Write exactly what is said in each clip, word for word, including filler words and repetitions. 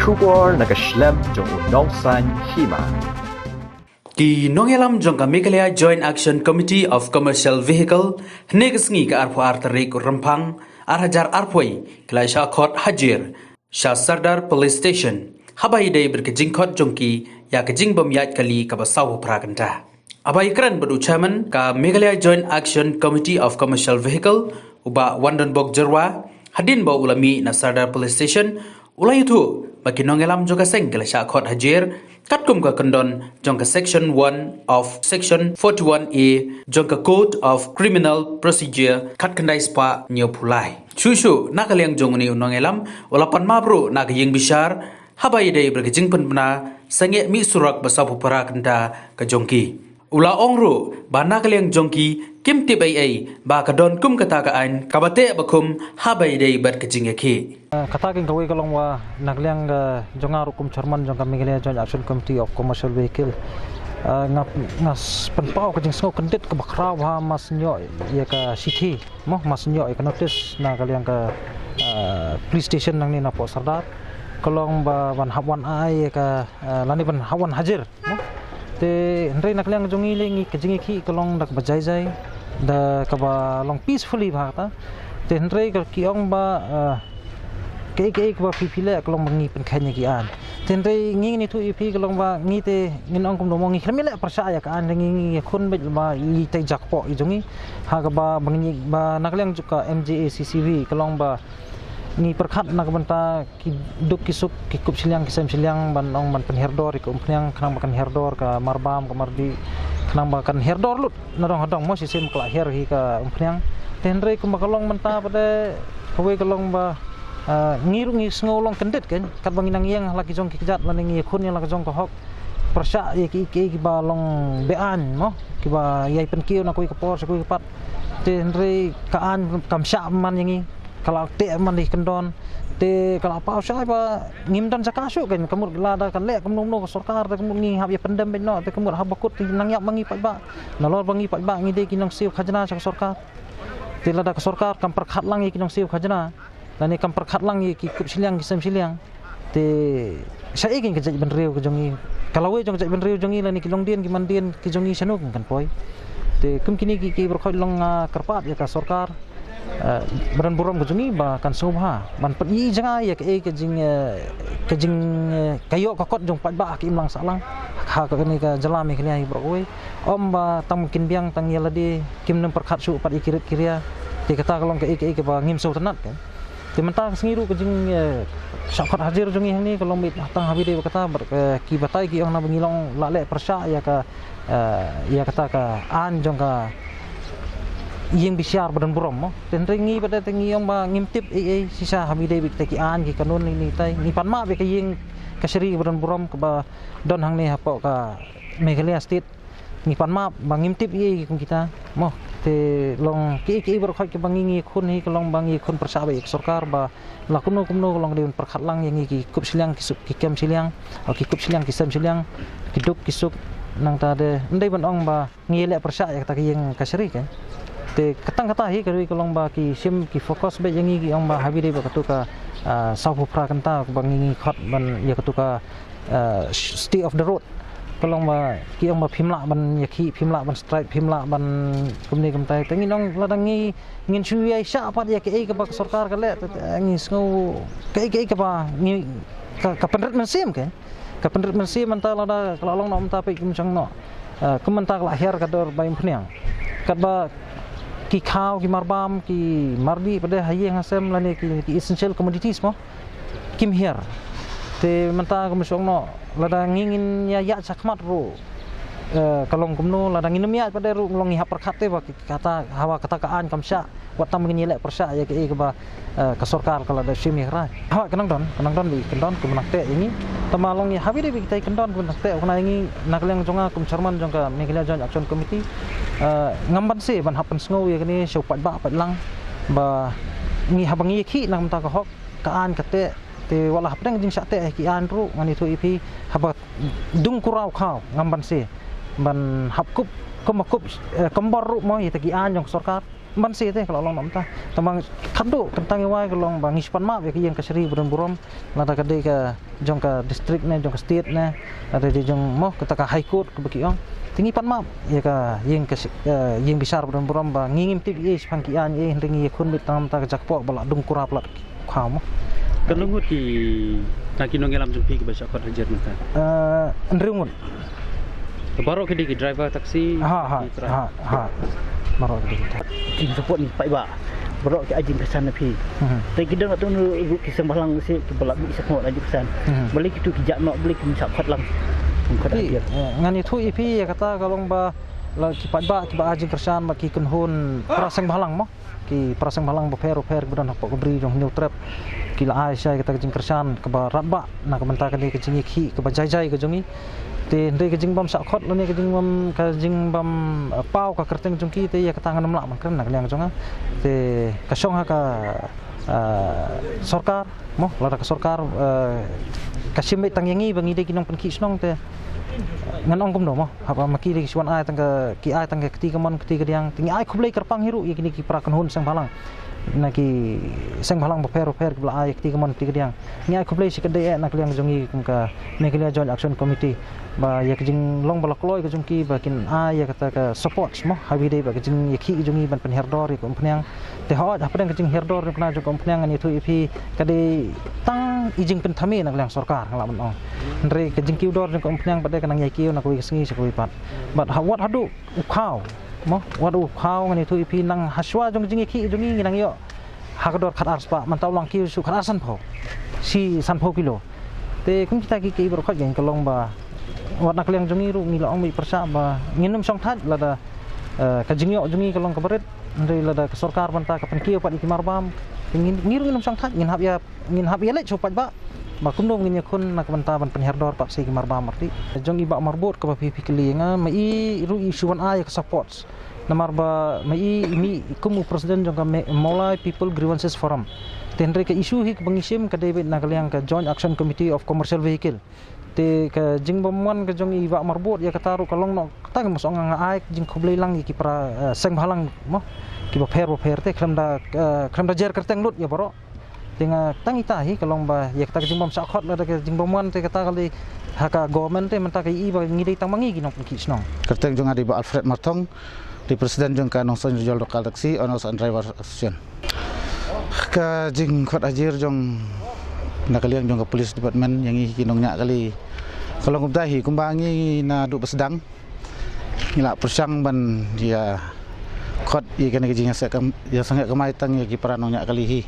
Khubor na ka shlem jong u Nongsaiñ Hima. Ki nongïalam jong ka Meghalaya Joint Action Committee of Commercial Vehicle, hynne ka sngi ka arphew ar tarik u Rymphang, ar hajar arphew, ki la shah khot hajir sha Sardar Police Station, haba ïadei bad ka jingkhot jong ki ïa ka jingbym ïaid kali kaba sawphew phra kynta. Haba ïakren bad u chairman ka Meghalaya Joint Action Committee of Commercial Vehicle, u Bah Wandonbok Jyrwa, hadien ba u la mih na Sardar Police Station, u la ïathuh ba ki nongïalam jong ka seng ki la shah khot hajir katkum ka kyndon jong ka Section one of Section forty-one A jong ka Code of Criminal Procedure, khatkhyndai spah hynñiewphew lai. Shuh shuh na ka liang jong une u nongïalam, u la pan map ruh na ka ïing bishar haba ïadei bad ka jingpynbna sangeh mih surok ba sawphew phra kynta ka jong ki. U la ong ruh ba na ka liang jong ki kim tip ei ei ba ka don kum kata ka aiñ kaba teh ba khum haba ïadei bad ka jingïakhih. Ah, kata ka kawei ka long ba na ka liang ka jong nga ruh kum chairman jong ka Meghalaya Joint Action Committee of Commercial Vehicle. Ah, nga, nga s-, pynpaw ka jingsngew kyndit kaba khraw ha, ma sngewthuh ïa ka shithi, mo, ma sngewthuh ïa ka notice na ka liang ka, ah, police station nangne na Pok Sardar. Ka long ba ban hap wan ai ïa ka, ah, lane ban hap wan hajir, mo. Te hynrei na ka liang jong ngi lei ngi ka jingïakhih ka long da kaba jai jai, da kaba long peacefully bha kata. Te hynrei ka ki ong ba, ah, kaei kaei kaba phi phi leh ka long ba ngi pynkheiñ ïa ki aiñ. Te hynrei ngi ngin ïathuh ïa phi ka long ba ngi te ngin ong kumno mo, ngi khlem ïaleh pyrshah ïa ka aiñ, ngi ngi ïakhun beit ba ïa tei jakpoh ïa jong ngi. Ha kaba ba ngi ba na ka liang jong ka M J A C C V ka long ba ngi pyrkhat na ka bynta ki duk ki suk, ki kup shiliang ki sem shiliang ban ong ban pynhiar dor ïa ka umphniang, khnang ba kan hiar dor ka marbam ka mardih, khnang ba kan hiar dor lut na dong ha dong, mo, shisien ka la hiar hi ka umphniang. Te hynrei kumba ka long mynta pat de kawei ka long ba, ah, ngi ruh ngi sngew long kyndit, kan, katba ngi nang ïeng ha la ki jong ki kjat lane ngi ïakhun ïa la ka jong ka hok, pyrshah ïa ki, ki, kiba long be-aiñ, mo, kiba ïai pynkiew na kawei ka por sha kawei ka pat. Te hynrei ka aiñ kam shah man ïa ngi, ka la teh man ïa ki kyndon. Te ka la paw shai ba ngim don jaka shuh, kan, ka mut lada kan leh kumno kumno ka sorkar, te ka mut ngi hap ïa pyndem beit noh, te ka mut haba kut te nang ïap ma ngi paidbah. Nalor ba ngi paidbah ngi dei ki nongsiew khajna sha ka sorkar. Te lada ka sorkar kam pyrkhat lang ïa ki nongsiew khajna, lane kam pyrkhat lang ïa ki kup shiliang ki sem shiliang, te shaei kin ka jaitbynriew ka jong ngi, ka lawei jong ka jaitbynriew jong ngi lane ki longdien ki mandien ki jong ngi, shano kin kan poi? Te kum kine ki, ki baroh khoit long, ah, kyrpad ïa ka sorkar, ah, ba don burom ka jong ngi ba kan sngewbha ban pyni jngai ïa kaei ka jing, eh, ka jing, eh, ka ïoh ka kot jong paidbah ha ka imlang sahlang ha kane ka jylla Meghalaya hi baroh kawei. Ym ba tang kin biang tang ïa lade, kim nym pyrkhat shuh pat ïa ki rit ki ria. Te kata ka long kaei kaei kaba ngim sngewtynnat, kan. Te mynta ka sngi ruh ka jing, eh, shah khot hajir jong ngi hangne ka long beit tang haba ïadei bad kata, bad, eh, ki batai ki ong na ba ngi long lah leh pyrshah ïa ka, eh, ïa kata ka aiñ jong ka ïing bishar ba don burom, mo. Te hynrei ngi pat de te ngi ong ba ngim tip ei ei shisha haba ïadei bad kita ki aiñ ki kanun, ngi, ngi tai ngi pan map ïa ka ïing kashari ba don burom kaba don hangne hapoh ka Meghalaya State. Ngi pan map ba ngim tip ei ei kum kita, mo. Te long kiei kiei baroh khoit kiba ngi ngi khun hi ka long ba ngi khun pyrshah beit ïa ka sorkar ba la kumno kumno ka long ka dei ban pyrkhat lang ïa ngi ki kup shiliang ki suk ki kem shiliang, o ki kup shiliang ki sem shiliang, ki duk ki suk. Nangta de ym dei ban ong ba ngi leh pyrshah ïa kata ka ïing kashari, kan. Te katang kata hi ka dei ka long ba ki shim ki focus beit ïa ngi, ki ong ba haba ïadei bad katu ka, ah, sawphew phra kynta ba ngi ngi khot ban ïa katu ka, ah, sh-, stay off the road. Ka long ba ki ong ba phim lah ban ïakhih, phim lah ban strike, phim lah ban kumne kumtai. Te ngin ong lada ngi ngin shu ïai shah pat ïa kaei kaba ka sorkar ka leh, te, te ngi sngew kaei kaei kaba ngi ka, ka pynrit mynsiem, kan. Ka pynrit mynsiem mynta lada ka la long noh mynta peit kum shang noh. Ah, kum mynta ka la hiar ka dor bai umphniang. Katba ki khaw, ki marbam, ki mardih pat de ha ïing ha sem lane ki, ki essential commodities, mo, kim hiar. Te mynta kum shang noh lada ngi ngin ïa ïaid shakhmat ruh, eh, ka long kumno, lada ngin ym ïaid pat de ruh long ngi hap pyrkhat te ba ki, kata, haba kata ka aiñ kam shah, wat tang ba ngin ïaleh pyrshah ïa kaei kaba, eh, ka sorkar ka la dep shim ïa ka rai. Haba ka nang don, ka nang don beit, ka nang don, ka nang teh ïa ngi. Tangba long ïa haba ïadei bad kitai ka nang don, ka nang teh, ka nang ïa ngi na ka liang jong nga kum chairman jong ka Meghalaya Joint Action Committee, eh, ngam banse ban hap pynsngew ïa kane sha u paidbah paidlang ba ngi haba ngi ïakhih na ka bynta ka hok, ka aiñ ka teh, te wat la hapdeng jingshah teh ïa ki aiñ ruh ngan ïathuh ïa phi, haba dung kuraw khaw ngam banse ban hap kup, kum ba kup, eh, kum bor ruh, mo, ïa kita ki aiñ jong ka sorkar. Ban se te ka la long namta. Tang ba khatduh ka tang i wai ka long ba ngi shu pan map ïa ka ïing kashari ba don burom, lada ka dei ka jong ka district ne jong ka state ne, lada dei jong mo kata ka High Court kaba ki ong. Te ngi pan map ïa ka ïing ka, eh, ïing bishar ba don burom ba ngi ngim tip ei shaphang ki aiñ ei, hynrei ngi ïakhun beit tang namta ka jakpoh ba la dung kurap lad. Kham. Ka ngut ki, na ki nongïalam jong phi kiba shah khot hajar mynta? Eh, hynriew ngut. Ka baroh ki dei ki driver taxi, ha ha ki trai? Ha ha. Baroh ki dei ki trai. Ki support ni paidbah. Baroh ki ai jingkyrshan na phi. Mhm. Te ki don atu nu ki seng bhalang si kiba la mih sa khot ai jingkyrshan. Mhm. Balei kitu ki jah noh, balei kim shah khot lang. Kim khot hajar. Eh, ngan ïathuh ïa phi ïa kata ka long ba la ki paidbah kiba ai jingkyrshan ba ki kynhun para seng bhalang mo. Ki para seng bhalang bapher bapher kiba don hapoh ka bri jong Hynñiewtrep ki la ai shai kata ka jingkyrshan kaba radbah na ka bynta kane ka jingïakhih kaba jai jai ka jong ngi. Te hynrei ka jingbym shah khot lane ka jingbym, ka jingbym, eh, paw ka kyrteng jong ki te ïa kata ngan ym lah ban kren na ka liang jong nga. Te ka shong ha ka, eh, sorkar mo, lada ka sorkar, eh, ka shim beit tang ïa ngi ba ngi dei ki nongpynkhih shnong te ngan ong kumno mo. Haba ma ki dei ki shu wan ai tang ka, ki ai tang ka kti kamon kti kadiang. Te ngi ai khublei kyrpang hi ruh ïa kine ki para kynhun seng bhalang, na ki seng bhalang bapher bapher kiba la ai kti kamon kti kadiang. Ngi ai khublei shikatdei eh na ka liang jong ngi kum ka Meghalaya Joint Action Committee ba ïa ka jinglong ba la kloi ka jong ki ba kin ai ïa kata ka support mo, ha ba ïadei bad ka jingïakhih jong ngi ban pynhiar dor ïa ka umphniang. Te hooid hapdeng ka jinghiar dor jong ka, jong ka umphniang ngan ïathuh ïa phi ka dei tang i jingpynthame na ka liang sorkar nga lah ban ong. Hynrei ka jingkiew dor jong ka umphniang pat de ka nang ïai kiew na kawei ka sngi sha kawei pat. Bad ha wat haduh u khaw mo, wat u khaw ngan ïathuh ïa phi nang hashwa jong ka jingïakhih jong ngi ngi nang ïoh ha ka dor khatar spah, mynta u la kiew shu khatar sanphew, shi sanphew kilo. Te kum kita ki, ki baroh khoit ka long ba wat na ka liang jong ngi ruh ngi la ong beit pyrshah ba ngin ym shong thait lada, eh, ka jingïoh jong ngi ka long kaba rit. Hynrei lada ka sorkar mynta ka pynkiew pat ïa ki marbam, te ngi, ngi ruh ngin ym shong thait, ngin hap ïa, ngin hap ïaleit sha u paidbah ba kumno ngin ïakhun na ka bynta ban pynhiar dor pat sha ki marbam arti. Jong i Bah Marbud kaba phi, phi kylli ïa nga, ma i ruh i shu wan ai ïa ka support. Namar ba ma i, i mih kum u president jong ka Me-, Mawlai People Grievances Forum. Te hynrei ka issue hi kaba ngi shim ka dei beit na ka liang ka Joint Action Committee of Commercial Vehicle. Te ka jingbymwan ka jong i Bah Marbud ïa kata ruh ka long noh kata ka mosong nga ai jingkhublei lang ïa ki para, eh, seng bhalang mo, kiba pher bapher te khlem da, eh, khlem da jer kyrteng lut ïa baroh. Te nga tang ita hi ka long ba ïa kata ka jingbym shah khot lada ka jingbymwan te kata ka lei ha ka government te mynta ka i ba ngi dei tang ma ngi ki nongpynkhih shnong. Kyrteng jong nga dei Bah Alfred Marthong, dei president jong ka Nongstoiñ Rijol Local Taxi Owners and Driver Association. Ka jingkhot hajar jong na ka liang jong ka police department ïa ngi ki nongñiah kali ka long kumta hi, kumba ngi naduh ba sdang ngi la pyrshang ban ïa khot ïa kane ka jingïaseng kam-, ïaseng kamai tang ïa ki para nongñiah kali hi.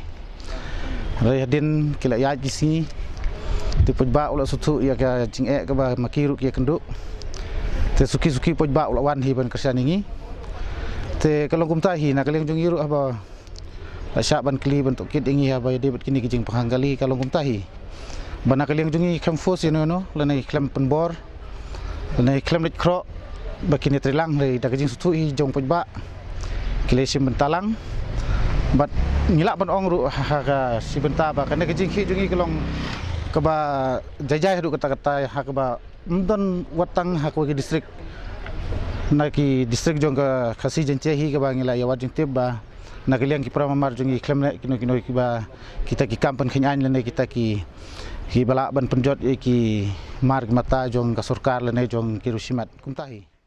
Hynrei hadien ki la ïaid ki sngi te u paidbah u la sngewthuh ïa ka jingeh kaba ma ki ruh ki ïakynduh. Te suki suki u paidbah u la wan hi ban kyrshan ïa ngi. Te ka long kumta hi na ka liang jong ngi ruh haba la shah ban kylli ban tohkit ïa ngi haba ïadei bad kine ki jingpynkhang kali ka long kumta hi. Ba na ka liang jong ngi khlem force ïano ïano lane khlem pynbor lane khlem leit khroh ba kine trei lang, hynrei da ka jingsngewthuh hi jong u paidbah ki la shim bynta lang. Bad ngi lah ban ong ruh ha ka shi bynta ba kane ka jingkhih jong ngi ka long kaba jai jai haduh katta katta ha kaba ym don wat tang ha kawei ka district. Na ki district jong ka Khasi Jaiñtia hi kaba ngi la ïa wad jingtip ba na ka liang ki para mar mar jong ngi khlem leh kino kino kiba kita ki kam pynkheiñ aiñ lane kita ki, kiba lah ban pynjot ïa ki mar ki mata jong ka sorkar lane jong ki riewshimet kumta hi.